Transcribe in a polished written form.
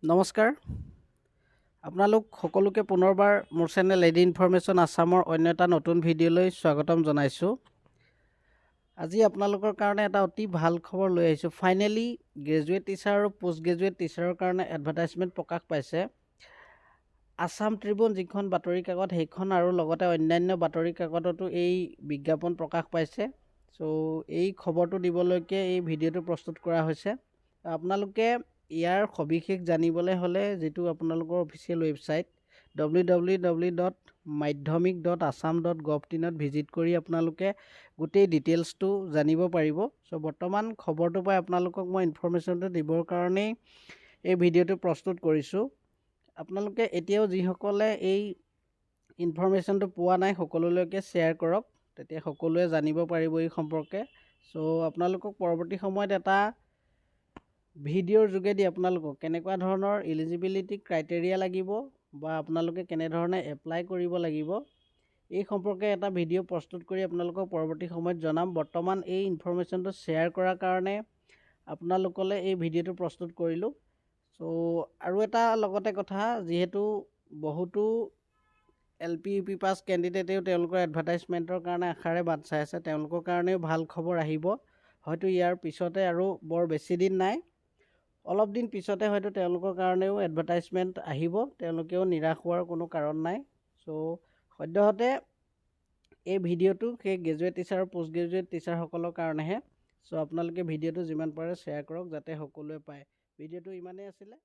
নমস্কাৰ, আপোনালোক সকলোকে পুনৰবাৰ মোৰ চেনেল এডি ইনফৰমেশ্যন আছামৰ অন্য এটা নতুন ভিডিঅ'লৈ স্বাগতম জনাইছোঁ। আজি আপোনালোকৰ কাৰণে এটা অতি ভাল খবৰ লৈ আহিছোঁ। ফাইনেলি গ্ৰেজুৱেট টিচাৰ আৰু পষ্ট গ্ৰেজুৱেট টিচাৰৰ কাৰণে এডভাৰটাইজমেণ্ট প্ৰকাশ পাইছে। আছাম ট্ৰিবিউন যিখন বাতৰি কাকত, সেইখন আৰু লগতে অন্যান্য বাতৰি কাকততো এই বিজ্ঞাপন প্ৰকাশ পাইছে। চ' এই খবৰটো দিবলৈকে এই ভিডিঅ'টো প্ৰস্তুত কৰা হৈছে। আপোনালোকে ইয়াৰ সবিশেষ জানিবলৈ হ'লে যিটো আপোনালোকৰ অফিচিয়েল ৱেবছাইট www.madhyamik.assam.gov.inত ভিজিট কৰি আপোনালোকে গোটেই ডিটেইলছটো জানিব পাৰিব। চ' বৰ্তমান খবৰটো পাই আপোনালোকক মই ইনফৰ্মেশ্যনটো দিবৰ কাৰণেই এই ভিডিঅ'টো প্ৰস্তুত কৰিছোঁ। আপোনালোকে এতিয়াও যিসকলে এই ইনফৰ্মেশ্যনটো পোৱা নাই, সকলোলৈকে শ্বেয়াৰ কৰক, তেতিয়া সকলোৱে জানিব পাৰিব এই সম্পৰ্কে। চ' আপোনালোকক পৰৱৰ্তী সময়ত এটা ভিডিঅ'ৰ যোগেদি আপোনালোকক কেনেকুৱা ধৰণৰ ইলিজিবিলিটি ক্ৰাইটেৰিয়া লাগিব বা আপোনালোকে কেনেধৰণে এপ্লাই কৰিব লাগিব, এই সম্পৰ্কে এটা ভিডিঅ' প্ৰস্তুত কৰি আপোনালোকক পৰৱৰ্তী সময়ত জনাম। বৰ্তমান এই ইনফৰ্মেশ্যনটো শ্বেয়াৰ কৰাৰ কাৰণে আপোনালোকলৈ এই ভিডিঅ'টো প্ৰস্তুত কৰিলোঁ। চ' আৰু এটা লগতে কথা, যিহেতু বহুতো এল পি, ইউ পি পাছ কেণ্ডিডেটেও তেওঁলোকৰ এডভাৰটাইজমেণ্টৰ কাৰণে আশাৰে বাট চাই আছে, তেওঁলোকৰ কাৰণেও ভাল খবৰ আহিব। হয়তো ইয়াৰ পিছতে আৰু বৰ বেছি দিন নাই, অলপ দিন পিছতে হয়তো তেওঁলোকৰ কাৰণেও এডভাৰটাইজমেণ্ট আহিব। তেওঁলোকেও নিৰাশ হোৱাৰ কোনো কাৰণ নাই। চ' সদ্যহতে এই ভিডিঅ'টো সেই গ্ৰেজুৱেট টিচাৰ আৰু পষ্ট গ্ৰেজুৱেট টিচাৰসকলৰ কাৰণেহে। চ' আপোনালোকে ভিডিঅ'টো যিমান পাৰে শ্বেয়াৰ কৰক, যাতে সকলোৱে পায়। ভিডিঅ'টো ইমানেই আছিলে।